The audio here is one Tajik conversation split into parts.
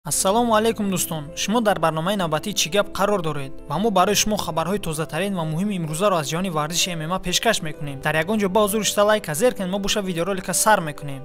Ассалому алайкум дӯстон, шумо дар барномаи навбатии «Чӣ гап» қарор доред ва мо барои шумо хабарҳои тозатарин ва муҳими имрӯзаро аз ҷаҳони варзиши ММА пешкаш мекунем. Дар ягон ҷо ба ҳузур шита лайка зер кунед, мо боша видеоролика сар мекунем.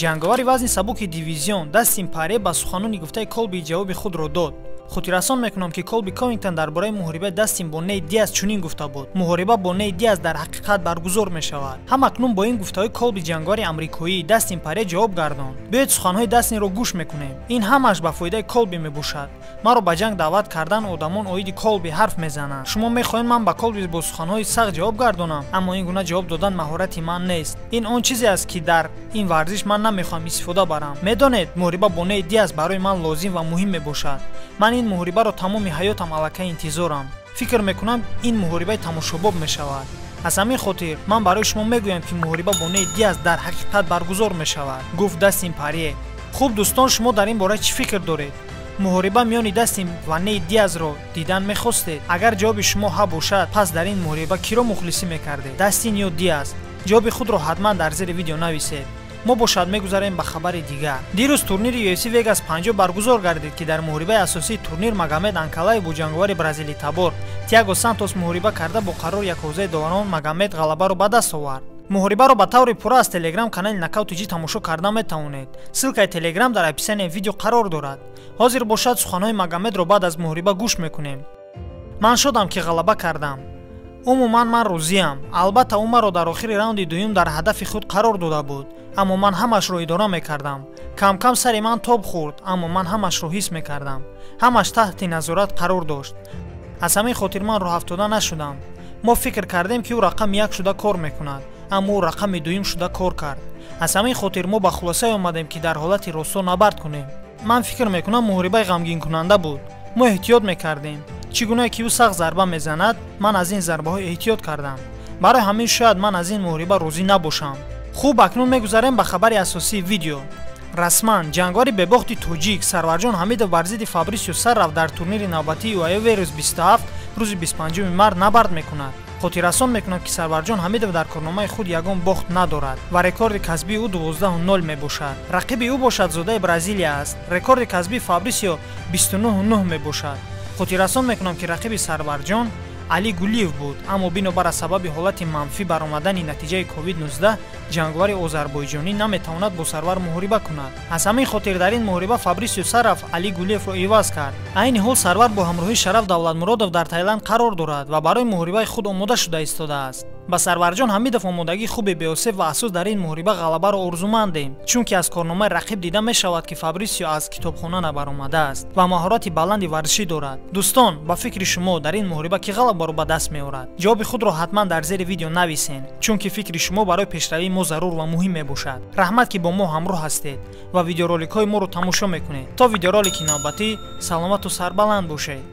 Ҷанговари вазни сабуки дивизион Дастин Паре ба суханони гуфтаи Колби ҷавоби худро дод. Хотиррасон мекунам, ки Колби Ковингтон дар бораи муҳорибаи Дастин бо Нейт Диас чунин гуфта буд: муҳориба бо Нейт Диас дар ҳақиқат баргузор мешавад. Ҳам акнун бо ин гуфтаҳои Колби ҷанговари амрикоӣ Дастин Паре ҷавоб гардонд. Биёед суханҳои Дастинро гӯш мекунем. Ин ҳамааш ба фоидаи Колби мебошад. Маро ба ҷанг даъват кардан одамон оиди Колби ҳарф мезананд. Шумо мехоҳед ман ба Колби бо суханҳои сахт ҷавоб гардонам, аммо ин гуна ҷавоб додан маҳорати ман нест. Ин он чизе аст, ки дар ин варзиш ман намехоҳам истифода барам. Медонед, муҳориба бо Нейт Диас барои ман лозим ва муҳим мебошад. Ман ин муҳорибаро тамоми ҳаётам аллакай интизорам. Фикр мекунам, ин муҳорибаи тамошобоб мешавад. Аз ҳамин хотир ман барои шумо мегӯям, ки муҳориба бо Нейт Диас дар ҳақиқат баргузор мешавад, гуфт Дастин Паре. Хуб дӯстон, шумо дар ин бора чӣ фикр доред? Муҳориба миёни Дастин ва Нейт Диасро дидан мехостед? Агар ҷавоби шумо ҳа бошад, пас дар ин муҳориба киро мухлисӣ мекардед? Дастин ё Диас? Ҷавоби худро ҳатман дар зери видео нависед. Мо бошад мегузарем ба хабари дигар. Дирӯз турнири UFC Vegas 50 баргузор гардид, ки дар муҳорибаи асосии турнир Магомед Анкалаев бо ҷанговари бразилитабор Тиаго Сантос муҳориба карда бо қарори якҳозаи доварон Магомед ғалабаро ба даст овард. Муҳорибаро ба таври пурра аз телеграм канали Нокаут ТЖ тамошо карда метавонед. Ссылкаи телеграм дар описанияи видео қарор дорад. Ҳозир бошад суханҳои Магомедро баъд аз муҳориба гӯш мекунем. Ман шодам, ки ғалаба кардам. Умуман ман розиям. Албатта, ӯ маро дар охири раунди дуюм дар ҳадафи худ қарор дода буд, аммо ман ҳамашро идора мекардам. Кам-кам сари ман тоб хӯрд, аммо ман ҳамашро ҳис мекардам. Ҳамаш таҳти назорат қарор дошт. Аз ҳамин хотир ман роҳафтода нашудам. Мо фикр кардем, ки ӯ рақами як шуда кор мекунад, аммо ӯ рақами дуюм шуда кор кард. Аз ҳамин хотир мо ба хулосае омадем, ки дар ҳолати росто набард кунем. Ман фикр мекунам, муҳорибаи ғамгинкунанда буд. Мо эҳтиёт мекардем. Чӣ гуна ки ӯ сахт зарба мезанад, ман аз ин зарбаҳо эҳтиёт кардам. Барои ҳамин шояд ман аз ин муҳориба розӣ набошам. Хуб, акнун мегузарем ба хабари асосии видео. Расман ҷанговари бебохти тоҷик Сарварҷон Ҳамидов бар зидди Фабрисио Сарраф дар турнири навбатии УАФ Верус 27 рӯзи 25 март набард мекунад. Хотиррасон мекунад, ки Сарварҷон Ҳамидов дар корномаи худ ягон бохт надорад ва рекорди касбии ӯ 12-0 мебошад. Рақиби ӯ бошад зодаи Бразилия аст. Рекорди касбии Фабрисио 29-9 мебошад. Хотиррасон мекунам, ки рақиби Сарварҷон Али Гулиев буд, аммо бинобар аз сабаби ҳолати манфӣ баромадани натиҷаи COVID-19 ҷанговари озарбойҷонӣ наметавонад бо Сарвар муҳориба кунад. Аз ҳамин хотир дар ин муҳориба Фабрисио Сараф Али Гулиевро иваз кард. Айни ҳол Сарвар бо ҳамроҳии Шараф Давлатмуродов дар Таиланд қарор дорад ва барои муҳорибаи худ омода шуда истодааст. Ба Сарварҷон Ҳамидов омодагии хубе беосеб ва асос дар ин муҳориба ғалабаро орзумандем, чунки аз корномаи рақиб дида мешавад, ки Фабрисио аз китобхона набаромадааст ва маҳорати баланди варзишӣ дорад. Дӯстон, ба фикри шумо дар ин муҳориба кӣ ғалабаро ба даст меорад? Ҷавоби худро ҳатман дар зери видео нависен, чунки фикри шумо барои пешравии мо зарур ва муҳим мебошад. Раҳмат, ки бо мо ҳамроҳ ҳастед ва видеороликҳои моро тамошо мекунед. То видеоролики навбатӣ саломату сарбаланд бошед.